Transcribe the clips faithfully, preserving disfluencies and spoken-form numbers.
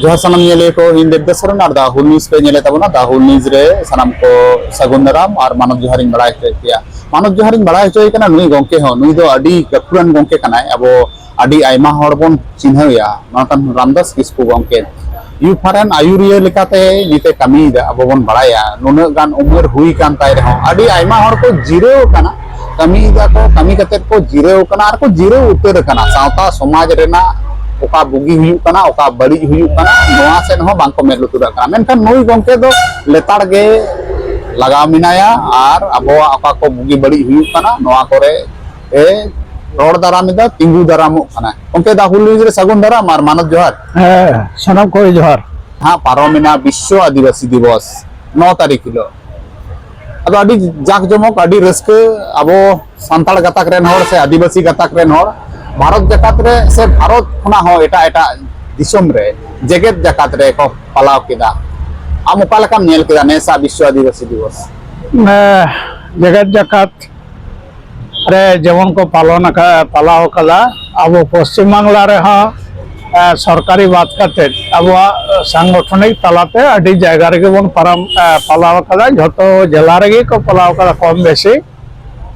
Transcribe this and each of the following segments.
ᱡᱚᱦᱟᱨ ᱥᱟᱱᱟᱢ ᱧᱮᱞᱤᱭᱟᱹ ᱠᱚ, ᱤᱧ ᱫᱮᱵᱽᱫᱟᱥ ᱥᱚᱨᱮᱱ ᱟᱨ The Ahul News ᱯᱮ ᱧᱮᱞᱮᱫ ᱛᱟᱵᱚᱱᱟ᱾ The Ahul News ᱨᱮ ᱥᱟᱱᱟᱢ ᱠᱚ ᱥᱟᱹᱜᱩᱱ ᱫᱟᱨᱟᱢ ᱟᱨ ᱢᱟᱱᱚᱛ ᱡᱚᱦᱟᱨᱤᱧ ᱵᱟᱲᱟᱭ ᱦᱚᱪᱚᱭᱮᱫ ᱯᱮᱭᱟ᱾ ᱢᱟᱱᱚᱛ ᱡᱚᱦᱟᱨᱤᱧ ᱵᱟᱲᱟᱭ ᱦᱚᱪᱚᱭᱮ ᱠᱟᱱᱟ ᱱᱩᱭ ᱜᱚᱢᱠᱮ ᱦᱚᱸ, ᱱᱩᱭ ᱫᱚ ᱟᱹᱰᱤ ᱜᱟᱹᱠᱷᱩᱲᱟᱱ ᱜᱚᱢᱠᱮ ᱠᱟᱱᱟᱭ᱾ ᱟᱵᱚ ᱟᱹᱰᱤ ᱟᱭᱢᱟ ᱦᱚᱲ ᱵᱚᱱ ᱪᱤᱱᱦᱟᱹᱣᱮᱭᱟ, ᱱᱚᱝᱠᱟᱱ ᱨᱟᱢᱫᱟᱥ ᱠᱤᱥᱠᱩ ᱜᱚᱢᱠᱮ᱾ ᱭᱩᱛᱷ ᱯᱷᱟᱨᱮᱱ ᱟᱹᱭᱩᱨᱤᱭᱟᱹ ᱞᱮᱠᱟᱛᱮ ᱱᱤᱛᱮ ᱠᱟᱹᱢᱤᱭᱮᱫᱟ, ᱟᱵᱚ ᱵᱚᱱ ᱵᱟᱲᱟᱭᱟ᱾ ᱱᱩᱱᱟᱹᱜ ᱜᱟᱱ ᱩᱢᱮᱨ ᱦᱩᱭ ᱠᱟᱱ ᱛᱟᱭ ᱨᱮᱦᱚᱸ ᱟᱹᱰᱤ ᱟᱭᱢᱟ ᱦᱚᱲ ᱠᱚ ᱡᱤᱨᱟᱹᱣ ᱟᱠᱟᱱᱟ, ᱠᱟᱹᱢᱤᱭᱮᱫᱟ ᱠᱚ, ᱠᱟᱹᱢᱤ ᱠᱟᱛᱮᱫ ᱠᱚ ᱡᱤᱨᱟᱹᱣ ᱟᱠᱟᱱᱟ ᱟᱨ ᱠᱚ ᱡᱤᱨᱟᱹᱣ ᱩᱛᱟᱹᱨ ᱟᱠᱟᱱᱟ᱾ ᱥᱟᱶᱛᱟ ᱥᱚᱢᱟᱡᱽ ᱨᱮᱱᱟᱜ ᱚᱠᱟ ᱵᱩᱜᱤ ᱦᱩᱭᱩᱜ ᱠᱟᱱᱟ, ᱚᱠᱟ ᱵᱟᱹᱲᱤᱡ ᱦᱩᱭᱩᱜ ᱠᱟᱱᱟ, ᱱᱚᱣᱟ ᱥᱮᱫ ᱦᱚᱸ ᱵᱟᱝ ᱠᱚ ᱢᱮᱫ ᱞᱩᱛᱩᱨᱟᱜ ᱠᱟᱱᱟ᱾ ᱢᱮᱱᱠᱷᱟᱱ ᱱᱩᱭ ᱜᱚᱢᱠᱮ ᱫᱚ ᱞᱮᱛᱟᱲ ᱜᱮ ᱞᱟᱜᱟᱣ ᱢᱮᱱᱟᱭᱟ ᱟᱨ ᱟᱵᱚᱣᱟᱜ ᱚᱠᱟ ᱠᱚ ᱵᱩᱜᱤ ᱵᱟᱹᱲᱤᱡ ᱦᱩᱭᱩᱜ ᱠᱟᱱᱟ, ᱱᱚᱣᱟ ᱠᱚᱨᱮ ᱮ ᱨᱚᱲ ᱫᱟᱨᱟᱢ ᱮᱫᱟ, ᱛᱤᱸᱜᱩ ᱫᱟᱨᱟᱢᱚᱜ ᱠᱟᱱᱟ᱾ ᱜᱚᱢᱠᱮ, The Ahul News ᱨᱮ ᱥᱟᱹᱜᱩᱱ ᱫᱟᱨᱟᱢ ᱟᱨ ᱢᱟᱱᱚᱛ ᱡᱚᱦᱟᱨ᱾ ᱦᱮᱸ, ᱥᱟᱱᱟᱢ ᱠᱚᱜᱮ ᱡᱚᱦᱟᱨ᱾ ᱦᱟᱸᱜ ᱯᱟᱨᱚᱢᱮᱱᱟ ᱵᱤᱥᱥᱚ ᱟᱹᱫᱤᱵᱟᱹᱥᱤ ᱫᱤᱵᱚᱥ, ᱱᱚ ᱛᱟᱹᱨᱤᱠᱷ ᱦᱤᱞᱳᱜ᱾ ᱟᱫᱚ ᱟᱹᱰᱤ ᱡᱟᱠ ᱡᱚᱢᱚᱠ, ᱟᱹᱰᱤ ᱨᱟᱹᱥᱠᱟᱹ, ᱟᱵᱚ ᱥᱟᱱᱛᱟᱲ ᱜᱟᱛᱟᱠ ᱨᱮᱱ ᱦᱚᱲ ᱥᱮ ᱟᱹᱫᱤᱵᱟᱹᱥᱤ ᱜᱟᱛᱟᱠ ᱨᱮᱱ ᱦᱚᱲ, ᱵᱷᱟᱨᱚᱛ ᱡᱟᱠᱟᱛ ᱨᱮ ᱥᱮ ᱵᱷᱟᱨᱚᱛ ᱠᱷᱚᱱᱟᱜ ᱦᱚᱸ ᱮᱴᱟᱜ ᱮᱴᱟᱜ ᱫᱤᱥᱚᱢ ᱨᱮ, ᱡᱮᱜᱮᱛ ᱡᱟᱠᱟᱛ ᱨᱮ ᱠᱚ ᱯᱟᱞᱟᱣ ᱠᱮᱫᱟ᱾ ᱟᱢ ᱚᱠᱟ ᱞᱮᱠᱟᱢ ᱧᱮᱞ ᱠᱮᱫᱟ ᱱᱮᱥᱟᱜ ᱵᱤᱥᱥᱚ ᱟᱹᱫᱤᱵᱟᱹᱥᱤ ᱫᱤᱵᱚᱥ? ᱮ, ᱡᱮᱜᱮᱛ ᱡᱟᱠᱟᱛ ᱨᱮ ᱡᱮᱢᱚᱱ ᱠᱚ ᱯᱟᱞᱚᱱ ᱟᱠᱟ-, ᱯᱟᱞᱟᱣ ᱟᱠᱟᱫᱟ, ᱟᱵᱚ ᱯᱚᱥᱪᱤᱢ ᱵᱟᱝᱞᱟ ᱨᱮᱦᱚᱸ, ᱮ, ᱥᱚᱨᱠᱟᱨᱤ ᱵᱟᱫ ᱠᱟᱛᱮ ᱟᱵᱚᱣᱟᱜ ᱥᱟᱝᱜᱚᱴᱷᱚᱱᱤᱠ ᱛᱟᱞᱟᱛᱮ ᱟᱹᱰᱤ ᱡᱟᱭᱜᱟ ᱨᱮᱜᱮ ᱵᱚᱱ ᱯᱟᱨᱟᱢ-, ᱮ, ᱯᱟᱞᱟᱣ ᱟᱠᱟᱫᱟ᱾ ᱡᱷᱚᱛᱚ ᱡᱮᱞᱟ ᱨᱮᱜᱮ ᱠᱚ ᱯᱟᱞᱟᱣ ᱟᱠᱟᱫᱟ ᱠᱚᱢ ᱵᱮᱥᱤ᱾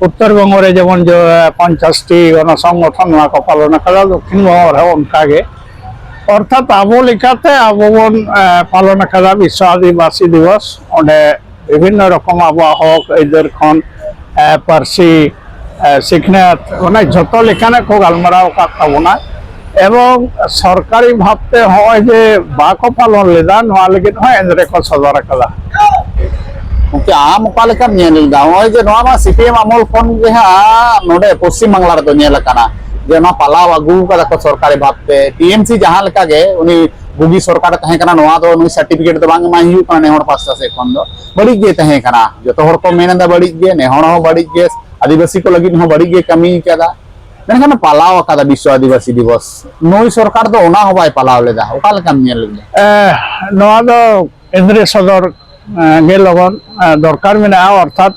ᱩᱛᱛᱚᱨ ᱵᱚᱝᱜᱚ ᱨᱮ ᱡᱮᱢᱚᱱ ᱡᱚ-, ᱮ, ᱯᱚᱧᱪᱟᱥᱴᱤ ᱜᱚᱱᱚ ᱥᱚᱝᱜᱚᱴᱷᱚᱱ ᱱᱚᱣᱟ ᱠᱚ ᱯᱟᱞᱚᱱ ᱟᱠᱟᱫᱟ, ᱫᱚᱠᱠᱷᱤᱱ ᱵᱚᱝᱜᱚ ᱨᱮᱦᱚᱸ ᱚᱱᱠᱟ ᱜᱮ᱾ ᱚᱨᱛᱷᱟᱛ ᱟᱵᱚ ᱞᱮᱠᱟᱛᱮ ᱟᱵᱚ ᱵᱚᱱ, ᱮ, ᱯᱟᱞᱚᱱ ᱟᱠᱟᱫᱟ ᱵᱤᱥᱥᱚ ᱟᱹᱫᱤᱵᱟᱹᱥᱤ ᱫᱤᱵᱚᱥ᱾ ᱚᱸᱰᱮ ᱵᱤᱵᱷᱤᱱᱱᱚ ᱨᱚᱠᱚᱢ ᱟᱵᱚᱣᱟᱜ ᱦᱚᱠ ᱟᱹᱭᱫᱟᱹᱨ ᱠᱷᱚᱱ, ᱮ, ᱯᱟᱹᱨᱥᱤ, ᱮ, ᱥᱤᱠᱷᱱᱟᱹᱛ, ᱚᱱᱟ ᱡᱷᱚᱛᱚ ᱞᱮᱠᱟᱱᱟᱜ ᱠᱚ ᱜᱟᱞᱢᱟᱨᱟᱣ ᱟᱠᱟᱫ ᱛᱟᱵᱚᱱᱟ᱾ ᱮᱵᱚᱝ ᱥᱚᱨᱠᱟᱨᱤ ᱵᱷᱟᱵᱽᱛᱮ ᱦᱚᱸᱜᱼᱚᱭ ᱡᱮ ᱵᱟᱠᱚ ᱯᱟᱞᱚᱱ ᱞᱮᱫᱟ, ᱱᱚᱣᱟ ᱞᱟᱹᱜᱤᱫ ᱦᱚᱸ ᱮᱱᱫᱨᱮ ᱠᱚ ᱥᱚᱫᱚᱨ ᱟᱠᱟᱫᱟ᱾ ᱜᱚᱢᱠᱮ, ᱟᱢ ᱚᱠᱟ ᱞᱮᱠᱟᱢ ᱧᱮᱞ ᱮᱫᱟ? ᱱᱚᱜᱼᱚᱭ ᱡᱮ ᱱᱚᱣᱟ ᱢᱟ ᱥᱤ ᱯᱤ ᱮᱢ ᱟᱢᱚᱞ ᱠᱷᱚᱱ ᱜᱮ ᱦᱟᱸᱜ ᱱᱚᱰᱮ ᱯᱚᱥᱪᱤᱢ ᱵᱟᱝᱞᱟ ᱨᱮᱫᱚ ᱧᱮᱞ ᱟᱠᱟᱱᱟ ᱡᱮ ᱚᱱᱟ ᱯᱟᱞᱟᱣ ᱟᱹᱜᱩ ᱠᱟᱫᱟ ᱠᱚ ᱥᱚᱨᱠᱟᱨᱤ ᱵᱷᱟᱵᱽᱛᱮ᱾ ᱴᱤ ᱮᱢ ᱥᱤ ᱡᱟᱦᱟᱸ ᱞᱮᱠᱟ ᱜᱮ ᱩᱱᱤ ᱵᱩᱜᱤ ᱥᱚᱨᱠᱟᱨᱮ ᱛᱟᱦᱮᱸ ᱠᱟᱱᱟ, ᱱᱚᱣᱟ ᱫᱚ ᱱᱩᱭ ᱥᱟᱨᱴᱤᱯᱷᱤᱠᱮᱴ ᱫᱚ ᱵᱟᱝ ᱮᱢᱟᱭ ᱦᱩᱭᱩᱜ ᱠᱟᱱᱟ ᱱᱮ ᱦᱚᱲ ᱯᱟᱥᱴᱟ ᱥᱮᱫ ᱠᱷᱚᱱ ᱫᱚ᱾ ᱵᱟᱹᱲᱤᱡ ᱜᱮ ᱛᱟᱦᱮᱸ ᱠᱟᱱᱟ, ᱡᱚᱛᱚ ᱦᱚᱲ ᱠᱚ ᱢᱮᱱ ᱮᱫᱟ ᱵᱟᱹᱲᱤᱡ ᱜᱮ, ᱱᱮ ᱦᱚᱲ ᱦᱚᱸ ᱵᱟᱹᱲᱤᱡ ᱜᱮ, ᱟᱹᱫᱤᱵᱟᱹᱥᱤ ᱠᱚ ᱞᱟᱹᱜᱤᱫ ᱦᱚᱸ ᱵᱟᱹᱲᱤᱡ ᱜᱮ ᱠᱟᱹᱢᱤ ᱠᱟᱫᱟ᱾ ᱢᱮᱱᱠᱷᱟᱱ ᱯᱟᱞᱟᱣ ᱟᱠᱟᱫᱟ ᱵᱤᱥᱥᱚ ᱟᱹᱫᱤᱵᱟᱹᱥᱤ ᱫᱤᱵᱚᱥ, ᱱᱩᱭ ᱥᱚᱨᱠᱟᱨ ᱫᱚ ᱚᱱᱟ ᱦᱚᱸ ᱵᱟᱭ ᱯᱟᱞᱟᱣ ᱞᱮᱫᱟ᱾ ᱚᱠᱟ ᱞᱮᱠᱟᱢ ᱧᱮᱞ ᱞᱮᱫᱟ? ᱮ, ᱱᱚᱣᱟ ᱫᱚ ᱮᱱᱫᱨᱮ ᱥᱚᱫᱚᱨ, ᱮ, ᱜᱮ ᱞᱚᱜᱚᱱ, ᱮ, ᱫᱚᱨᱠᱟᱨ ᱢᱮᱱᱟᱜᱼᱟ᱾ ᱚᱨᱛᱷᱟᱛ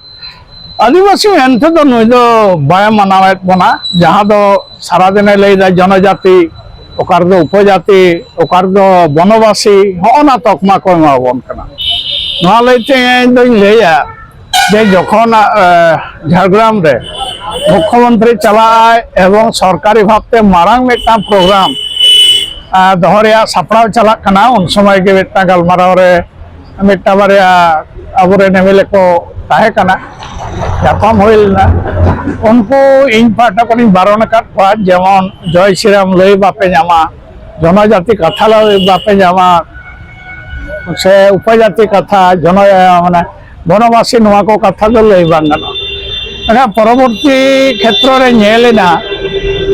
ᱟᱹᱫᱤᱵᱟᱹᱥᱤ ᱢᱮᱱᱛᱮ ᱫᱚ ᱱᱩᱭ ᱫᱚ ᱵᱟᱭ ᱢᱟᱱᱟᱣᱮᱫ ᱵᱚᱱᱟ, ᱡᱟᱦᱟᱸ ᱫᱚ ᱥᱟᱨᱟᱫᱤᱱᱮ ᱞᱟᱹᱭᱫᱟ ᱡᱚᱱᱚᱡᱟᱛᱤ, ᱚᱠᱟ ᱨᱮᱫᱚ ᱩᱯᱚᱡᱟᱹᱛᱤ, ᱚᱠᱟ ᱨᱮᱫᱚ ᱵᱚᱱᱚᱵᱟᱥᱤ, ᱦᱚᱸᱜᱼᱚ ᱱᱟ ᱛᱚᱠᱢᱟ ᱠᱚ ᱮᱢᱟ ᱵᱚᱱ ᱠᱟᱱᱟ᱾ ᱱᱚᱣᱟ ᱞᱟᱹᱭᱛᱮ ᱤᱧ ᱫᱚᱧ ᱞᱟᱹᱭᱟ ᱡᱮ ᱡᱚᱠᱷᱚᱱ, ᱮ, ᱡᱷᱟᱲᱜᱨᱟᱢ ᱨᱮ ᱢᱩᱠᱷᱭᱚᱢᱚᱱᱛᱨᱤ ᱪᱟᱞᱟᱜᱼᱟᱭ ᱮᱵᱚᱝ ᱥᱚᱨᱠᱟᱨᱤ ᱵᱷᱟᱵᱽᱛᱮ ᱢᱟᱨᱟᱝ ᱢᱤᱫᱴᱟᱝ ᱯᱨᱳᱜᱨᱟᱢ, ᱮ, ᱫᱚᱦᱚ ᱨᱮᱭᱟᱜ ᱥᱟᱯᱲᱟᱣ ᱪᱟᱞᱟᱜ ᱠᱟᱱᱟ, ᱩᱱ ᱥᱚᱢᱚᱭ ᱜᱮ ᱢᱤᱫᱴᱟᱝ ᱜᱟᱞᱢᱟᱨᱟᱣ ᱨᱮ ᱢᱤᱫᱴᱟᱝ ᱵᱟᱨᱭᱟ ᱟᱵᱚᱨᱮᱱ ᱮᱢᱮᱞᱮ ᱠᱚ ᱛᱟᱦᱮᱸ ᱠᱟᱱᱟ, ᱧᱟᱯᱟᱢ ᱦᱩᱭ ᱞᱮᱱᱟ᱾ ᱩᱱᱠᱩ ᱤᱧ ᱯᱟᱦᱴᱟ ᱠᱷᱚᱱᱤᱧ ᱵᱟᱨᱚᱱ ᱟᱠᱟᱫ ᱠᱚᱣᱟ, ᱡᱮᱢᱚᱱ ᱡᱚᱭ ᱥᱨᱤᱨᱟᱢ ᱞᱟᱹᱭ ᱵᱟᱯᱮ ᱧᱟᱢᱟ, ᱡᱚᱱᱚᱡᱟᱛᱤ ᱠᱟᱛᱷᱟ ᱞᱟᱹᱭ ᱵᱟᱯᱮ ᱧᱟᱢᱟ, ᱥᱮ ᱩᱯᱚᱡᱟᱛᱤ ᱠᱟᱛᱷᱟ, ᱡᱚᱱᱚ-, ᱢᱟᱱᱮ ᱵᱚᱱᱚᱵᱟᱥᱤ, ᱱᱚᱣᱟ ᱠᱚ ᱠᱟᱛᱷᱟ ᱫᱚ ᱞᱟᱹᱭ ᱵᱟᱝ ᱜᱟᱱᱚᱜᱼᱟ᱾ ᱢᱮᱱᱠᱷᱟᱱ ᱯᱚᱨᱚᱵᱚᱨᱛᱤ ᱠᱷᱮᱛᱨᱚ ᱨᱮ ᱧᱮᱞ ᱮᱱᱟ,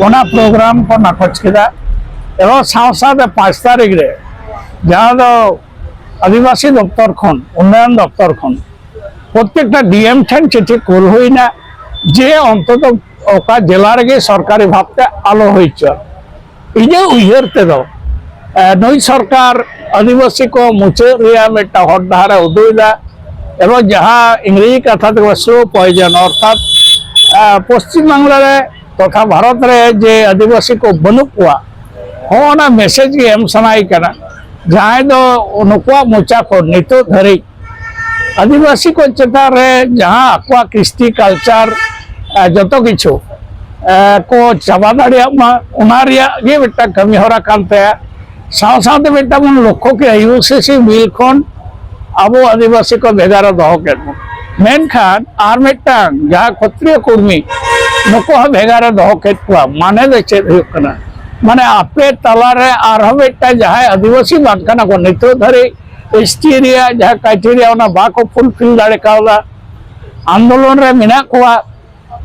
ᱚᱱᱟ ᱯᱨᱳᱜᱨᱟᱢ ᱠᱚ ᱱᱟᱠᱚᱪ ᱠᱮᱫᱟ᱾ ᱮᱵᱚᱝ ᱥᱟᱶ ᱥᱟᱶᱛᱮ ᱯᱟᱸᱪ ᱛᱟᱹᱨᱤᱠᱷ ᱨᱮ, ᱡᱟᱦᱟᱸ ᱫᱚ ᱟᱹᱫᱤᱵᱟᱹᱥᱤ ᱫᱚᱯᱛᱚᱨ ᱠᱷᱚᱱ, ᱩᱱᱱᱚᱭᱚᱱ ᱫᱚᱯᱛᱚᱨ ᱠᱷᱚᱱ ᱯᱨᱚᱛᱮᱠᱴᱟ ᱰᱤ ᱮᱢ ᱴᱷᱮᱱ ᱪᱤᱴᱷᱤ ᱠᱩᱞ ᱦᱩᱭᱱᱟ ᱡᱮ ᱚᱱᱛᱚᱛᱚ ᱚᱠᱟ ᱡᱮᱞᱟ ᱨᱮᱜᱮ ᱥᱚᱨᱠᱟᱨᱤ ᱵᱷᱟᱵᱽᱛᱮ ᱟᱞᱚ ᱦᱩᱭ ᱦᱚᱪᱚ᱾ ᱤᱧᱟᱹᱜ ᱩᱭᱦᱟᱹᱨ ᱛᱮᱫᱚ, ᱮ, ᱱᱩᱭ ᱥᱚᱨᱠᱟᱨ ᱟᱹᱫᱤᱵᱟᱹᱥᱤ ᱠᱚ ᱢᱩᱪᱟᱹᱫ ᱨᱮᱭᱟᱜ ᱢᱤᱫᱴᱟᱝ ᱦᱚᱨ ᱰᱟᱦᱟᱨᱮ ᱩᱫᱩᱜ ᱮᱫᱟ, ᱮᱵᱚᱝ ᱡᱟᱦᱟᱸ ᱤᱝᱨᱮᱡᱤ ᱠᱟᱛᱷᱟ ᱛᱮᱠᱚ slow poison, ᱚᱨᱛᱷᱟᱛ, ᱮ, ᱯᱚᱥᱪᱤᱢ ᱵᱟᱝᱞᱟ ᱨᱮ ᱛᱚᱛᱷᱟ ᱵᱷᱟᱨᱚᱛ ᱨᱮ ᱡᱮ ᱟᱹᱫᱤᱵᱟᱹᱥᱤ ᱠᱚ ᱵᱟᱹᱱᱩᱜ ᱠᱚᱣᱟ, ᱦᱚᱸ ᱚᱱᱟ message ᱜᱮ ᱮᱢ ᱥᱟᱱᱟᱭᱮ ᱠᱟᱱᱟ, ᱡᱟᱦᱟᱸᱭ ᱫᱚ ᱱᱩᱠᱩᱣᱟᱜ ᱢᱚᱪᱟ ᱠᱷᱚᱱ ᱱᱤᱛᱚᱜ ᱫᱷᱟᱹᱨᱤᱡ ᱟᱹᱫᱤᱵᱟᱹᱥᱤ ᱠᱚ ᱪᱮᱛᱟᱱ ᱨᱮ ᱡᱟᱦᱟᱸ ᱟᱠᱚᱣᱟᱜ ᱠᱨᱤᱥᱴᱤ culture, ᱮ, ᱡᱚᱛᱚ ᱠᱤᱪᱷᱩ, ᱮ, ᱠᱚ ᱪᱟᱵᱟ ᱫᱟᱲᱮᱭᱟᱜ ᱢᱟ, ᱚᱱᱟ ᱨᱮᱭᱟᱜ ᱜᱮ ᱢᱤᱫᱴᱟᱝ ᱠᱟᱹᱢᱤ ᱦᱚᱨᱟ ᱠᱟᱱ ᱛᱟᱭᱟ᱾ ᱥᱟᱶ ᱥᱟᱶᱛᱮ ᱢᱤᱫᱴᱟᱝ ᱵᱚᱱ ᱞᱚᱠᱠᱷᱚ ᱠᱮᱫᱟ, ᱤᱭᱩ ᱥᱤ ᱥᱤ ᱵᱤᱞ ᱠᱷᱚᱱ ᱟᱵᱚ ᱟᱹᱫᱤᱵᱟᱹᱥᱤ ᱠᱚ ᱵᱷᱮᱜᱟᱨ ᱮ ᱫᱚᱦᱚ ᱠᱮᱫ ᱵᱚᱱ᱾ ᱢᱮᱱᱠᱷᱟᱱ ᱟᱨ ᱢᱤᱫᱴᱟᱝ ᱡᱟᱦᱟᱸ ᱠᱷᱚᱛᱨᱤᱭᱚ ᱠᱚᱨᱢᱤ, ᱱᱩᱠᱩ ᱦᱚᱸ ᱵᱷᱮᱜᱟᱨ ᱮ ᱫᱚᱦᱚ ᱠᱮᱫ ᱠᱚᱣᱟ᱾ ᱢᱟᱱᱮ ᱫᱚ ᱪᱮᱫ ᱦᱩᱭᱩᱜ ᱠᱟᱱᱟ? ᱢᱟᱱᱮ ᱟᱯᱮ ᱛᱟᱞᱟᱨᱮ ᱟᱨᱦᱚᱸ ᱢᱤᱫᱴᱟᱝ ᱡᱟᱦᱟᱸᱭ ᱟᱹᱫᱤᱵᱟᱹᱥᱤ ᱵᱟᱝ ᱠᱟᱱᱟ ᱠᱚ, ᱱᱤᱛᱚᱜ ᱫᱷᱟᱹᱨᱤᱡ ᱮᱥ ᱴᱤ ᱨᱮᱭᱟᱜ ᱡᱟᱦᱟᱸ criteria, ᱚᱱᱟ ᱵᱟᱠᱚ fulfill ᱫᱟᱲᱮ ᱠᱟᱣᱫᱟ, ᱟᱱᱫᱳᱞᱚᱱ ᱨᱮ ᱢᱮᱱᱟᱜ ᱠᱚᱣᱟ᱾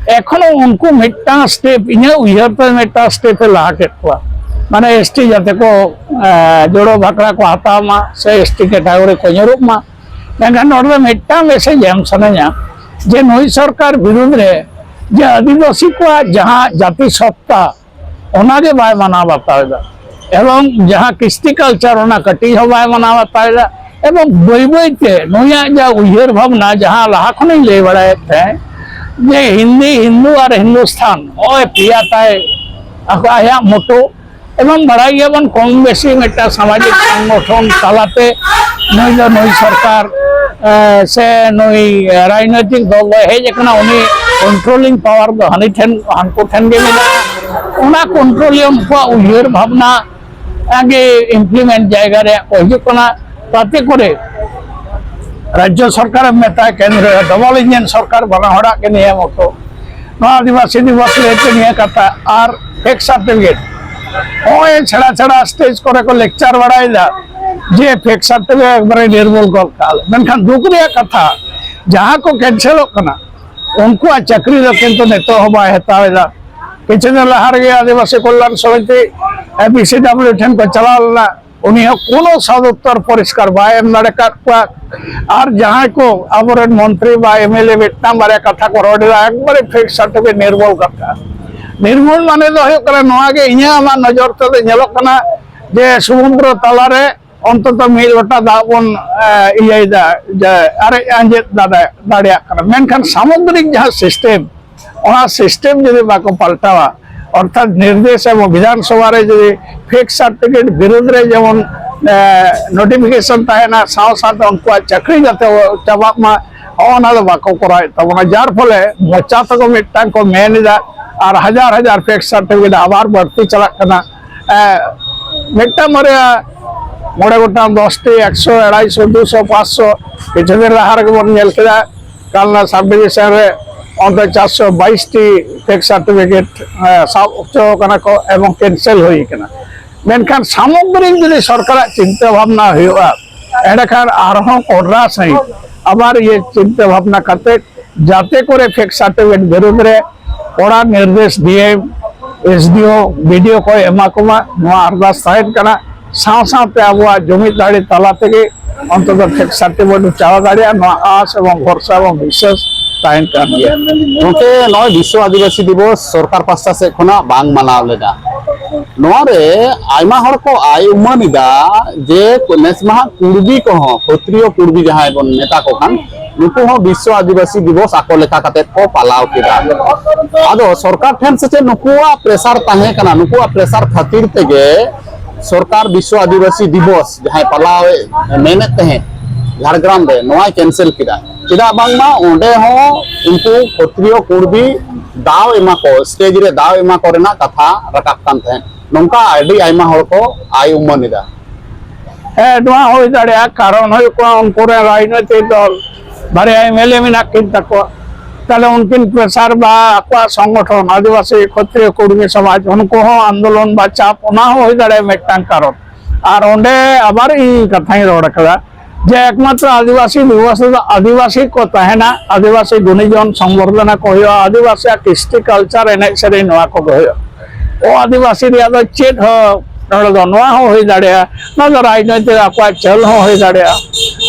ᱮᱠᱷᱚᱱᱳ ᱩᱱᱠᱩ ᱢᱤᱫᱴᱟᱝ step, ᱤᱧᱟᱹᱜ ᱩᱭᱦᱟᱹᱨ ᱛᱮ ᱢᱤᱫᱴᱟᱝ step ᱮ ᱞᱟᱦᱟ ᱠᱮᱫ ᱠᱚᱣᱟ, ᱢᱟᱱᱮ ᱮᱥ ᱴᱤ ᱡᱟᱛᱮ ᱠᱚ, ᱮ, ᱡᱳᱲᱳ ᱵᱷᱟᱠᱲᱟ ᱠᱚ ᱦᱟᱛᱟᱣ ᱢᱟ ᱥᱮ ᱮᱥ ᱴᱤ category ᱠᱚ ᱧᱩᱨᱩᱜ ᱢᱟ᱾ ᱢᱮᱱᱠᱷᱟᱱ ᱱᱚᱰᱮ ᱫᱚ ᱢᱤᱫᱴᱟᱝ message ᱮᱢ ᱥᱟᱱᱟᱧᱟ ᱡᱮ ᱱᱩᱭ ᱥᱚᱨᱠᱟᱨ ᱵᱤᱨᱩᱫᱽ ᱨᱮ ᱡᱮ ᱟᱹᱫᱤᱵᱟᱹᱥᱤ ᱠᱚᱣᱟᱜ ᱡᱟᱦᱟᱸ ᱡᱟᱹᱛᱤ ᱥᱚᱛᱛᱟ, ᱚᱱᱟᱜᱮ ᱵᱟᱭ ᱢᱟᱱᱟᱣ ᱵᱟᱛᱟᱣ ᱮᱫᱟ, ᱮᱵᱚᱝ ᱡᱟᱦᱟᱸ ᱠᱨᱤᱥᱴᱤ culture, ᱚᱱᱟ ᱠᱟᱹᱴᱤᱡ ᱦᱚᱸ ᱵᱟᱭ ᱢᱟᱱᱟᱣ ᱵᱟᱛᱟᱣ ᱮᱫᱟ᱾ ᱮᱵᱚᱝ ᱵᱟᱹᱭ ᱵᱟᱹᱭ ᱛᱮ ᱱᱩᱭᱟᱜ ᱡᱟ ᱩᱭᱦᱟᱹᱨ ᱵᱷᱟᱵᱽᱱᱟ, ᱡᱟᱦᱟᱸ ᱞᱟᱦᱟ ᱠᱷᱚᱱᱤᱧ ᱞᱟᱹᱭ ᱵᱟᱲᱟᱭᱮᱫ ᱛᱟᱦᱮᱸ ᱡᱮ ᱦᱤᱱᱫᱤ, ᱦᱤᱱᱫᱩ ᱟᱨ ᱦᱤᱱᱫᱩᱥᱛᱷᱟᱱ, ᱱᱚᱜᱼᱚᱭ ᱯᱮᱭᱟ ᱛᱟᱭ ᱟᱭᱟᱜ motto, ᱮᱵᱚᱝ ᱵᱟᱲᱟᱭ ᱜᱮᱭᱟᱵᱚᱱ, ᱠᱚᱢ ᱵᱮᱥᱤ ᱢᱤᱫᱴᱟᱝ ᱥᱟᱢᱟᱡᱤᱠ ᱥᱚᱝᱜᱚᱴᱷᱚᱱ ᱛᱟᱞᱟᱛᱮ ᱱᱩᱭ ᱫᱚ ᱱᱩᱭ ᱥᱚᱨᱠᱟᱨ, ᱮ, ᱥᱮ ᱱᱩᱭ ᱨᱟᱡᱽᱱᱳᱭᱛᱤᱠ ᱫᱚᱞ ᱫᱚᱭ ᱦᱮᱡ ᱟᱠᱟᱱᱟ, ᱩᱱᱤ ᱠᱚᱱᱴᱨᱳᱞᱤᱝ ᱯᱟᱣᱟᱨ ᱫᱚ ᱦᱟᱹᱱᱤ ᱴᱷᱮᱱ, ᱦᱟᱱᱠᱩ ᱴᱷᱮᱱ ᱜᱮ ᱢᱮᱱᱟᱜᱼᱟ᱾ ᱚᱱᱟ ᱠᱚᱱᱴᱨᱳᱞᱤᱭᱟᱢ ᱩᱱᱠᱩᱣᱟᱜ ᱩᱭᱦᱟᱹᱨ ᱵᱷᱟᱵᱽᱱᱟ ᱜᱮ ᱤᱢᱯᱞᱤᱢᱮᱱᱴ ᱡᱟᱭᱜᱟ ᱨᱮᱭᱟᱜ ᱠᱚ ᱦᱤᱡᱩᱜ ᱠᱟᱱᱟ᱾ ᱛᱟᱛᱮ ᱠᱚᱨᱮ ᱨᱟᱡᱽᱡᱚ ᱥᱚᱨᱠᱟᱨᱮᱢ ᱢᱮᱛᱟᱭ, ᱠᱮᱱᱫᱨᱚ ᱰᱚᱵᱚᱞ ᱤᱧᱡᱤᱱ ᱥᱚᱨᱠᱟᱨ ᱵᱟᱱᱟ ᱦᱚᱲᱟᱜ ᱜᱮ ᱱᱤᱭᱟᱹ ᱢᱚᱛᱚ᱾ ᱱᱚᱣᱟ ᱟᱹᱫᱤᱵᱟᱹᱥᱤ ᱫᱤᱵᱚᱥ ᱞᱟᱹᱭᱛᱮ ᱱᱤᱭᱟᱹ ᱠᱟᱛᱷᱟ ᱟᱨ ᱯᱷᱮᱠ ᱥᱟᱨᱴᱤᱯᱷᱤᱠᱮᱴ, ᱱᱚᱜᱼᱚᱭ ᱪᱷᱟᱲᱟ ᱪᱷᱟᱲᱟ ᱥᱴᱮᱡᱽ ᱠᱚᱨᱮ ᱠᱚ ᱞᱮᱠᱪᱟᱨ ᱵᱟᱲᱟᱭᱮᱫᱟ ᱡᱮ ᱯᱷᱮᱠ ᱥᱟᱨᱴᱤᱯᱷᱤᱠᱮᱴ ᱮᱠᱵᱟᱨᱮ ᱱᱤᱨᱢᱩᱞ ᱜᱚᱫ ᱠᱟᱜᱼᱟ᱾ ᱢᱮᱱᱠᱷᱟᱱ ᱫᱩᱠ ᱨᱮᱭᱟᱜ ᱠᱟᱛᱷᱟ, ᱡᱟᱦᱟᱸ ᱠᱚ ᱠᱮᱱᱥᱮᱞᱚᱜ ᱠᱟᱱᱟ, ᱩᱱᱠᱩᱣᱟᱜ ᱪᱟᱹᱠᱨᱤ ᱫᱚ ᱠᱤᱱᱛᱩ ᱱᱤᱛᱚᱜ ᱦᱚᱸ ᱵᱟᱭ ᱦᱟᱛᱟᱣ ᱮᱫᱟ᱾ ᱠᱤᱪᱷᱩ ᱫᱤᱱ ᱞᱟᱦᱟ ᱨᱮᱜᱮ ᱟᱹᱫᱤᱵᱟᱹᱥᱤ ᱠᱚᱞᱭᱟᱱ ᱥᱚᱢᱤᱛᱤ, ᱮ, ᱵᱤ ᱥᱤ ᱰᱟᱵᱞᱤᱭᱩ ᱴᱷᱮᱱ ᱠᱚ ᱪᱟᱞᱟᱣ ᱞᱮᱱᱟ, ᱩᱱᱤ ᱦᱚᱸ ᱠᱳᱱᱳ ᱥᱚᱫᱩᱛᱛᱚᱨ ᱯᱚᱨᱤᱥᱠᱟᱨ ᱵᱟᱭ ᱮᱢ ᱫᱟᱲᱮ ᱟᱠᱟᱫ ᱠᱚᱣᱟ᱾ ᱟᱨ ᱡᱟᱦᱟᱸᱭ ᱠᱚ ᱟᱵᱚᱨᱮᱱ ᱢᱚᱱᱛᱨᱤ ᱵᱟ ᱮᱢ ᱮᱞ ᱮ ᱢᱤᱫᱴᱟᱝ ᱵᱟᱨᱭᱟ ᱠᱟᱛᱷᱟ ᱠᱚ ᱨᱚᱲ ᱮᱫᱟ, ᱮᱠᱵᱟᱨᱮ ᱯᱷᱮᱠ ᱥᱟᱨᱴᱤᱯᱷᱤᱠᱮᱴ ᱱᱤᱨᱢᱩᱞ ᱠᱟᱜ ᱠᱟᱱᱟ᱾ ᱱᱤᱨᱢᱩᱞ ᱢᱟᱱᱮ ᱫᱚ ᱦᱩᱭᱩᱜ ᱠᱟᱱᱟ, ᱱᱚᱣᱟ ᱜᱮ ᱤᱧᱟᱹᱜ ᱟᱢᱟᱜ ᱱᱚᱡᱚᱨ ᱛᱮᱫᱚ ᱧᱮᱞᱚᱜ ᱠᱟᱱᱟ ᱡᱮ ᱥᱚᱢᱩᱫᱨᱚ ᱛᱟᱞᱟᱨᱮ ᱚᱱᱛᱚᱛᱚ ᱢᱤᱫ ᱞᱚᱴᱟ ᱫᱟᱜ ᱵᱚᱱ, ᱮ, ᱤᱭᱟᱹᱭᱮᱫᱟ, ᱡᱮ ᱟᱨᱮᱡ ᱟᱸᱡᱮᱫ ᱫᱟᱲᱮ-, ᱫᱟᱲᱮᱭᱟᱜ ᱠᱟᱱᱟ᱾ ᱢᱮᱱᱠᱷᱟᱱ ᱥᱟᱢᱩᱫᱨᱤᱠ ᱡᱟᱦᱟᱸ ᱥᱤᱥᱴᱮᱢ, ᱚᱱᱟ ᱥᱤᱥᱴᱮᱢ ᱡᱩᱫᱤ ᱵᱟᱠᱚ ᱯᱟᱞᱴᱟᱣᱟ, ᱚᱨᱛᱷᱟᱛ ᱱᱤᱨᱫᱮᱥ ᱮᱵᱚᱝ ᱵᱤᱫᱷᱟᱱ ᱥᱚᱵᱷᱟ ᱨᱮ ᱡᱩᱫᱤ ᱯᱷᱮᱠ ᱥᱟᱨᱴᱤᱯᱷᱤᱠᱮᱴ ᱵᱤᱨᱩᱫᱷ ᱨᱮ ᱡᱮᱢᱚᱱ, ᱮ, ᱱᱳᱴᱤᱯᱷᱤᱠᱮᱥᱚᱱ ᱛᱟᱦᱮᱱᱟ, ᱥᱟᱶ ᱥᱟᱶᱛᱮ ᱩᱱᱠᱩᱣᱟᱜ ᱪᱟᱹᱠᱨᱤ ᱡᱟᱛᱮ ᱪᱟᱵᱟᱜ ᱢᱟ, ᱚᱱᱟ ᱫᱚ ᱵᱟᱠᱚ ᱠᱚᱨᱟᱣᱮᱫ ᱛᱟᱵᱚᱱᱟ᱾ ᱡᱟᱨ ᱯᱷᱚᱞᱮ ᱢᱚᱪᱟ ᱛᱮᱠᱚ ᱢᱤᱫᱴᱟᱝ ᱠᱚ ᱢᱮᱱ ᱮᱫᱟ ᱟᱨ ᱦᱟᱡᱟᱨ ᱦᱟᱡᱟᱨ ᱯᱷᱮᱠ ᱥᱟᱨᱴᱤᱯᱷᱤᱠᱮᱴ ᱟᱵᱟᱨ ᱵᱟᱹᱲᱛᱤ ᱪᱟᱞᱟᱜ ᱠᱟᱱᱟ᱾ ᱮ, ᱢᱤᱫᱴᱟᱝ ᱵᱟᱨᱭᱟ ᱢᱚᱬᱮ ᱜᱚᱴᱟᱝ, ᱫᱚᱥᱴᱤ, ᱮᱠᱥᱚ, ᱟᱲᱟᱭᱥᱚ, ᱫᱩᱥᱚ, ᱯᱟᱸᱪᱥᱚ, ᱠᱤᱪᱷᱩ ᱫᱤᱱ ᱞᱟᱦᱟ ᱨᱮᱜᱮ ᱵᱚᱱ ᱧᱮᱞ ᱠᱮᱫᱟ ᱠᱟᱞᱱᱟ ᱥᱟᱵ ᱰᱤᱵᱷᱤᱥᱚᱱ ᱨᱮ ᱚᱱᱛᱮ ᱪᱟᱨᱥᱚ ᱵᱟᱭᱤᱥ ᱴᱤ ᱯᱷᱮᱠ ᱥᱟᱨᱴᱤᱯᱷᱤᱠᱮᱴ, ᱮ, ᱥᱟᱵ ᱦᱚᱪᱚ ᱠᱟᱱᱟ ᱠᱚ ᱮᱵᱚᱝ ᱠᱮᱱᱥᱮᱞ ᱦᱩᱭ ᱠᱟᱱᱟ᱾ ᱢᱮᱱᱠᱷᱟᱱ ᱥᱟᱢᱚᱜᱨᱤᱠ ᱡᱩᱫᱤ ᱥᱚᱨᱠᱟᱨᱟᱜ ᱪᱤᱱᱛᱟᱹ ᱵᱷᱟᱵᱽᱱᱟ ᱦᱩᱭᱩᱜᱼᱟ, ᱮᱸᱰᱮᱠᱷᱟᱱ ᱟᱨᱦᱚᱸ ᱠᱚᱰᱨᱟ ᱥᱟᱺᱦᱤᱡ ᱟᱵᱟᱨ ᱤᱭᱟᱹ ᱪᱤᱱᱛᱟᱹ ᱵᱷᱟᱵᱽᱱᱟ ᱠᱟᱛᱮ ᱡᱟᱛᱮ ᱠᱚᱨᱮ ᱯᱷᱮᱠ ᱥᱟᱨᱴᱤᱯᱷᱤᱠᱮᱴ ᱵᱤᱨᱩᱫᱽ ᱨᱮ ᱠᱚᱲᱟ ᱱᱤᱨᱫᱮᱥ ᱰᱤ ᱮᱢ, ᱮᱥ ᱰᱤ ᱳ, ᱵᱤ ᱰᱤ ᱳ ᱠᱚ ᱮᱢᱟ ᱠᱚᱢᱟ, ᱱᱚᱣᱟ ᱟᱨᱫᱟᱥ ᱛᱟᱦᱮᱱ ᱠᱟᱱᱟ᱾ ᱥᱟᱶ ᱥᱟᱶᱛᱮ ᱟᱵᱚᱣᱟᱜ ᱡᱩᱢᱤᱫ ᱫᱟᱲᱮ ᱛᱟᱞᱟ ᱛᱮᱜᱮ ᱚᱱᱛᱚᱛᱚ ᱯᱷᱮᱠ ᱥᱟᱨᱴᱤᱯᱷᱤᱠᱮᱴ ᱪᱟᱵᱟ ᱫᱟᱲᱮᱭᱟᱜᱼᱟ, ᱱᱚᱣᱟ ᱟᱥ ᱮᱵᱚᱝ ᱵᱷᱚᱨᱥᱟ ᱮᱵᱚᱝ ᱵᱤᱥᱥᱟᱥ ᱛᱟᱦᱮᱱ ᱠᱟᱱ ᱜᱮᱭᱟ᱾ ᱜᱚᱢᱠᱮ, ᱱᱚᱜᱼᱚᱭ ᱵᱤᱥᱥᱚ ᱟᱹᱫᱤᱵᱟᱹᱥᱤ ᱫᱤᱵᱚᱥ ᱥᱚᱨᱠᱟᱨ ᱯᱟᱥᱴᱟ ᱥᱮᱫ ᱠᱷᱚᱱᱟᱜ ᱵᱟᱝ ᱢᱟᱱᱟᱣ ᱞᱮᱱᱟ, ᱱᱚᱣᱟ ᱨᱮ ᱟᱭᱢᱟ ᱦᱚᱲ ᱠᱚ ᱟᱭ ᱩᱢᱟᱹᱱ ᱮᱫᱟ ᱡᱮ ᱱᱮᱥ ᱢᱟᱦᱟ ᱠᱩᱲᱵᱤ ᱠᱚᱦᱚᱸ, ᱠᱷᱚᱛᱨᱤᱭᱚ ᱠᱩᱲᱵᱤ ᱡᱟᱦᱟᱸᱭ ᱵᱚᱱ ᱢᱮᱛᱟ ᱠᱚ ᱠᱟᱱ, ᱱᱩᱠᱩ ᱦᱚᱸ ᱵᱤᱥᱥᱚ ᱟᱹᱫᱤᱵᱟᱹᱥᱤ ᱫᱤᱵᱚᱥ ᱟᱠᱚ ᱞᱮᱠᱟ ᱠᱟᱛᱮ ᱠᱚ ᱯᱟᱞᱟᱣ ᱠᱮᱫᱟ᱾ ᱟᱫᱚ ᱥᱚᱨᱠᱟᱨ ᱴᱷᱮᱱ ᱥᱮ ᱪᱮᱫ ᱱᱩᱠᱩᱣᱟᱜ ᱯᱨᱮᱥᱟᱨ ᱛᱟᱦᱮᱸ ᱠᱟᱱᱟ, ᱱᱩᱠᱩᱣᱟᱜ ᱯᱨᱮᱥᱟᱨ ᱠᱷᱟᱹᱛᱤᱨ ᱛᱮᱜᱮ ᱥᱚᱨᱠᱟᱨ ᱵᱤᱥᱥᱚ ᱟᱹᱫᱤᱵᱟᱹᱥᱤ ᱫᱤᱵᱚᱥ ᱡᱟᱦᱟᱸᱭ ᱯᱟᱞᱟᱣ ᱮ ᱢᱮᱱᱮᱫ ᱛᱟᱦᱮᱸᱫ ᱡᱷᱟᱲᱜᱨᱟᱢ ᱨᱮ, ᱱᱚᱣᱟᱭ ᱠᱮᱱᱥᱮᱞ ᱠᱮᱫᱟ᱾ ᱪᱮᱫᱟᱜ ᱵᱟᱝᱢᱟ ᱚᱸᱰᱮ ᱦᱚᱸ ᱩᱱᱠᱩ ᱠᱷᱚᱛᱨᱤᱭᱚ ᱠᱩᱲᱵᱤ ᱫᱟᱣ ᱮᱢᱟ ᱠᱚ, ᱥᱴᱮᱡ ᱨᱮ ᱫᱟᱣ ᱮᱢᱟ ᱠᱚ ᱨᱮᱱᱟᱜ ᱠᱟᱛᱷᱟ ᱨᱟᱠᱟᱵ ᱠᱟᱱ ᱛᱟᱦᱮᱸᱫ᱾ ᱱᱚᱝᱠᱟ ᱟᱹᱰᱤ ᱟᱭᱢᱟ ᱦᱚᱲ ᱠᱚ ᱟᱭ ᱩᱢᱟᱹᱱ ᱮᱫᱟ᱾ ᱦᱮᱸ, ᱱᱚᱣᱟ ᱦᱩᱭ ᱫᱟᱲᱮᱭᱟᱜᱼᱟ᱾ ᱠᱟᱨᱚᱱ ᱦᱩᱭᱩᱜ ᱠᱟᱱᱟ, ᱩᱱᱠᱩ ᱨᱮᱱ ᱨᱟᱡᱽᱱᱳᱭᱛᱤᱠ ᱫᱚᱞ ᱵᱟᱨᱭᱟ ᱮᱢ ᱮᱞ ᱮ ᱢᱮᱱᱟᱜ ᱠᱤᱱ ᱛᱟᱠᱚᱣᱟ᱾ ᱛᱟᱦᱞᱮ ᱩᱱᱠᱤᱱ ᱯᱨᱮᱥᱟᱨ ᱵᱟ ᱟᱠᱚᱣᱟᱜ ᱥᱚᱝᱜᱚᱴᱷᱚᱱ ᱟᱹᱫᱤᱵᱟᱹᱥᱤ ᱠᱷᱚᱛᱨᱤᱭᱚ ᱠᱩᱲᱢᱤ ᱥᱚᱢᱟᱡᱽ, ᱩᱱᱠᱩ ᱦᱚᱸ ᱟᱱᱫᱳᱞᱚᱱ ᱵᱟ ᱪᱟᱯ, ᱚᱱᱟ ᱦᱚᱸ ᱦᱩᱭ ᱫᱟᱲᱮᱭᱟᱜᱼᱟ ᱢᱤᱫᱴᱟᱝ ᱠᱟᱨᱚᱱ᱾ ᱟᱨ ᱚᱸᱰᱮ ᱟᱵᱟᱨ ᱤᱧ ᱠᱟᱛᱷᱟᱧ ᱨᱚᱲ ᱠᱟᱫᱟ ᱡᱮ ᱮᱠᱢᱟᱛᱨᱚ ᱟᱹᱫᱤᱵᱟᱹᱥᱤ ᱫᱤᱵᱚᱥ ᱨᱮᱫᱚ ᱟᱹᱫᱤᱵᱟᱹᱥᱤ ᱠᱚ ᱛᱟᱦᱮᱱᱟ, ᱟᱹᱫᱤᱵᱟᱹᱥᱤ ᱜᱩᱱᱤᱡᱚᱱ ᱥᱚᱝᱵᱚᱨᱫᱷᱚᱱᱟ ᱠᱚ ᱦᱩᱭᱩᱜᱼᱟ, ᱟᱹᱫᱤᱵᱟᱹᱥᱤᱭᱟᱜ ᱠᱨᱤᱥᱴᱤ ᱠᱟᱞᱪᱟᱨ, ᱮᱱᱮᱡ ᱥᱮᱨᱮᱧ, ᱱᱚᱣᱟ ᱠᱚᱜᱮ ᱦᱩᱭᱩᱜᱼᱟ᱾ ᱚ ᱟᱹᱫᱤᱵᱟᱹᱥᱤ ᱨᱮᱭᱟᱜ ᱫᱚ ᱪᱮᱫ ᱦᱚᱸ ᱱᱚᱰᱮ ᱫᱚ ᱱᱚᱣᱟ ᱦᱚᱸ ᱦᱩᱭ ᱫᱟᱲᱮᱭᱟᱜᱼᱟ, ᱱᱚᱣᱟ ᱫᱚ ᱨᱟᱡᱽᱱᱳᱭᱛᱤᱠ ᱟᱠᱚᱣᱟᱜ ᱪᱟᱹᱞ ᱦᱚᱸ ᱦᱩᱭ ᱫᱟᱲᱮᱭᱟᱜᱼᱟ᱾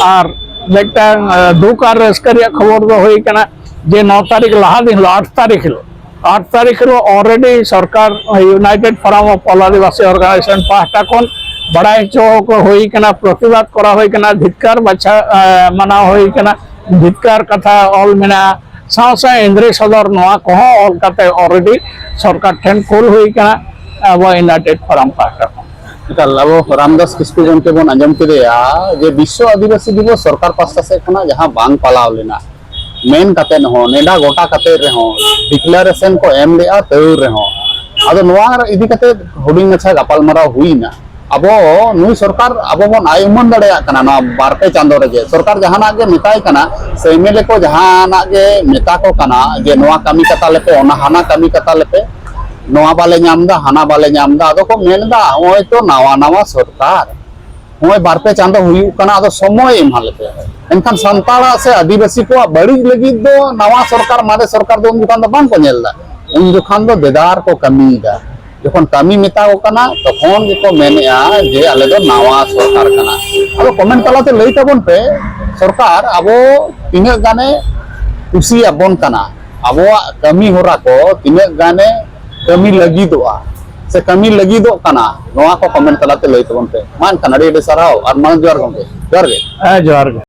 ᱟᱨ ᱢᱤᱫᱴᱟᱝ, ᱮ, ᱫᱩᱠ ᱟᱨ ᱨᱟᱹᱥᱠᱟᱹ ᱨᱮᱭᱟᱜ ᱠᱷᱚᱵᱚᱨ ᱫᱚ ᱦᱩᱭ ᱠᱟᱱᱟ ᱡᱮ ᱱᱚ ᱛᱟᱹᱨᱤᱠᱷ ᱞᱟᱦᱟ ᱫᱤᱱ ᱦᱤᱞᱳᱜ, ᱟᱴ ᱛᱟᱹᱨᱤᱠᱷ ᱦᱤᱞᱳᱜ, ᱟᱴ ᱛᱟᱹᱨᱤᱠᱷ ᱦᱤᱞᱳᱜ already ᱥᱚᱨᱠᱟᱨ United Forum of All Adivasi Organization ᱯᱟᱦᱴᱟ ᱠᱷᱚᱱ ᱵᱟᱲᱟᱭ ᱦᱚᱪᱚ ᱠᱚ ᱦᱩᱭ ᱠᱟᱱᱟ, ᱯᱨᱚᱛᱤᱵᱟᱫ ᱠᱚᱨᱟᱣ ᱦᱩᱭ ᱠᱟᱱᱟ, ᱫᱷᱤᱛᱠᱟᱨ ᱵᱟᱪᱷᱟ, ᱮ, ᱢᱟᱱᱟᱣ ᱦᱩᱭ ᱠᱟᱱᱟ, ᱫᱷᱤᱛᱠᱟᱨ ᱠᱟᱛᱷᱟ ᱚᱞ ᱢᱮᱱᱟᱜᱼᱟ, ᱥᱟᱶ ᱥᱟᱶ ᱮᱱᱫᱨᱮ ᱥᱚᱫᱚᱨ ᱱᱚᱣᱟ ᱠᱚᱦᱚᱸ ᱚᱞ ᱠᱟᱛᱮ already ᱥᱚᱨᱠᱟᱨ ᱴᱷᱮᱱ ᱠᱩᱞ ᱦᱩᱭ ᱠᱟᱱᱟ ᱟᱵᱚ United Forum ᱯᱟᱦᱴᱟ ᱠᱷᱚᱱ᱾ ᱮᱠᱟᱞ, ᱟᱵᱚ ᱨᱟᱢᱫᱟᱥ ᱠᱤᱥᱠᱩ ᱜᱚᱢᱠᱮ ᱵᱚᱱ ᱟᱸᱡᱚᱢ ᱠᱮᱫᱮᱭᱟ ᱡᱮ ᱵᱤᱥᱥᱚ ᱟᱹᱫᱤᱵᱟᱹᱥᱤ ᱫᱤᱵᱚᱥ ᱥᱚᱨᱠᱟᱨ ᱯᱟᱥᱴᱟ ᱥᱮᱫ ᱠᱷᱚᱱᱟᱜ ᱡᱟᱦᱟᱸ ᱵᱟᱝ ᱯᱟᱞᱟᱣ ᱞᱮᱱᱟ ᱢᱮᱱ ᱠᱟᱛᱮᱫ ᱦᱚᱸ, ᱱᱮᱰᱟ ᱜᱚᱴᱟ ᱠᱟᱛᱮᱫ ᱨᱮᱦᱚᱸ, ᱰᱤᱠᱞᱟᱨᱮᱥᱚᱱ ᱠᱚ ᱮᱢ ᱞᱮᱜᱼᱟ ᱛᱟᱹᱣ ᱨᱮᱦᱚᱸ, ᱟᱫᱚ ᱱᱚᱣᱟ ᱤᱫᱤ ᱠᱟᱛᱮᱫ ᱦᱩᱰᱤᱧ ᱢᱟᱪᱷᱟ ᱜᱟᱯᱟᱞᱢᱟᱨᱟᱣ ᱦᱩᱭᱱᱟ᱾ ᱟᱵᱚ ᱱᱩᱭ ᱥᱚᱨᱠᱟᱨ ᱟᱵᱚ ᱵᱚᱱ ᱟᱭ ᱩᱢᱟᱹᱱ ᱫᱟᱲᱮᱭᱟᱜ ᱠᱟᱱᱟ ᱱᱚᱣᱟ ᱵᱟᱨ ᱯᱮ ᱪᱟᱸᱫᱚ ᱨᱮᱜᱮ᱾ ᱥᱚᱨᱠᱟᱨ ᱡᱟᱦᱟᱱᱟᱜ ᱜᱮ ᱢᱮᱛᱟᱭ ᱠᱟᱱᱟ, ᱥᱮ ᱮᱢ ᱮᱞ ᱮ ᱠᱚ ᱡᱟᱦᱟᱱᱟᱜ ᱜᱮ ᱢᱮᱛᱟ ᱠᱚ ᱠᱟᱱᱟ ᱡᱮ ᱱᱚᱣᱟ ᱠᱟᱹᱢᱤ ᱠᱟᱛᱟ ᱞᱮᱯᱮ, ᱚᱱᱟ ᱦᱟᱱᱟ ᱠᱟᱹᱢᱤ ᱠᱟᱛᱟ ᱞᱮᱯᱮ, ᱱᱚᱣᱟ ᱵᱟᱞᱮ ᱧᱟᱢ ᱮᱫᱟ, ᱦᱟᱱᱟ ᱵᱟᱞᱮ ᱧᱟᱢ ᱮᱫᱟ᱾ ᱟᱫᱚ ᱠᱚ ᱢᱮᱱ ᱮᱫᱟ, ᱱᱚᱜᱼᱚᱭ ᱛᱚ ᱱᱟᱣᱟ ᱱᱟᱣᱟ ᱥᱚᱨᱠᱟᱨ, ᱱᱚᱜᱼᱚᱭ ᱵᱟᱨ ᱯᱮ ᱪᱟᱸᱫᱚ ᱦᱩᱭᱩᱜ ᱠᱟᱱᱟ, ᱟᱫᱚ ᱥᱚᱢᱚᱭ ᱮᱢᱟ ᱞᱮᱯᱮ᱾ ᱮᱱᱠᱷᱟᱱ ᱥᱟᱱᱛᱟᱲᱟᱜ ᱥᱮ ᱟᱹᱫᱤᱵᱟᱹᱥᱤ ᱠᱚᱣᱟᱜ ᱵᱟᱹᱲᱤᱡ ᱞᱟᱹᱜᱤᱫ ᱫᱚ ᱱᱟᱣᱟ ᱥᱚᱨᱠᱟᱨ, ᱢᱟᱨᱮ ᱥᱚᱨᱠᱟᱨ ᱫᱚ ᱩᱱ ᱡᱚᱠᱷᱟᱱ ᱫᱚ ᱵᱟᱝ ᱠᱚ ᱧᱮᱞ ᱮᱫᱟ, ᱩᱱ ᱡᱚᱠᱷᱟᱱ ᱫᱚ ᱵᱮᱫᱟᱨ ᱠᱚ ᱠᱟᱹᱢᱤᱭᱮᱫᱟ᱾ ᱡᱚᱠᱷᱚᱱ ᱠᱟᱹᱢᱤ ᱢᱮᱛᱟ ᱠᱚ ᱠᱟᱱᱟ, ᱛᱚᱠᱷᱚᱱ ᱜᱮᱠᱚ ᱢᱮᱱᱮᱫᱼᱟ ᱡᱮ ᱟᱞᱮ ᱫᱚ ᱱᱟᱣᱟ ᱥᱚᱨᱠᱟᱨ ᱠᱟᱱᱟ᱾ ᱟᱫᱚ ᱠᱚᱢᱮᱱᱴ ᱛᱟᱞᱟᱛᱮ ᱞᱟᱹᱭ ᱛᱟᱵᱚᱱ ᱯᱮ, ᱥᱚᱨᱠᱟᱨ ᱟᱵᱚ ᱛᱤᱱᱟᱹᱜ ᱜᱟᱱᱮ ᱠᱩᱥᱤᱭᱟᱵᱚᱱ ᱠᱟᱱᱟ, ᱟᱵᱚᱣᱟᱜ ᱠᱟᱹᱢᱤ ᱦᱚᱨᱟ ᱠᱚ ᱛᱤᱱᱟᱹᱜ ᱜᱟᱱᱮ ᱠᱟᱹᱢᱤ ᱞᱟᱹᱜᱤᱫᱚᱜᱼᱟ ᱥᱮ ᱠᱟᱹᱢᱤ ᱞᱟᱹᱜᱤᱫᱚᱜ ᱠᱟᱱᱟ, ᱱᱚᱣᱟ ᱠᱚ ᱠᱚᱢᱮᱱᱴ ᱛᱟᱞᱟᱛᱮ ᱞᱟᱹᱭ ᱛᱟᱵᱚᱱ ᱯᱮ᱾ ᱢᱟ ᱮᱱᱠᱷᱟᱱ ᱟᱹᱰᱤ ᱟᱹᱰᱤ ᱥᱟᱨᱦᱟᱣ ᱟᱨ ᱢᱟᱲᱟᱝ ᱡᱚᱦᱟᱨ ᱜᱚᱢᱠᱮ, ᱡᱚᱦᱟᱨ ᱜᱮ᱾ ᱦᱮᱸ, ᱡᱚᱦᱟᱨ ᱜᱮ᱾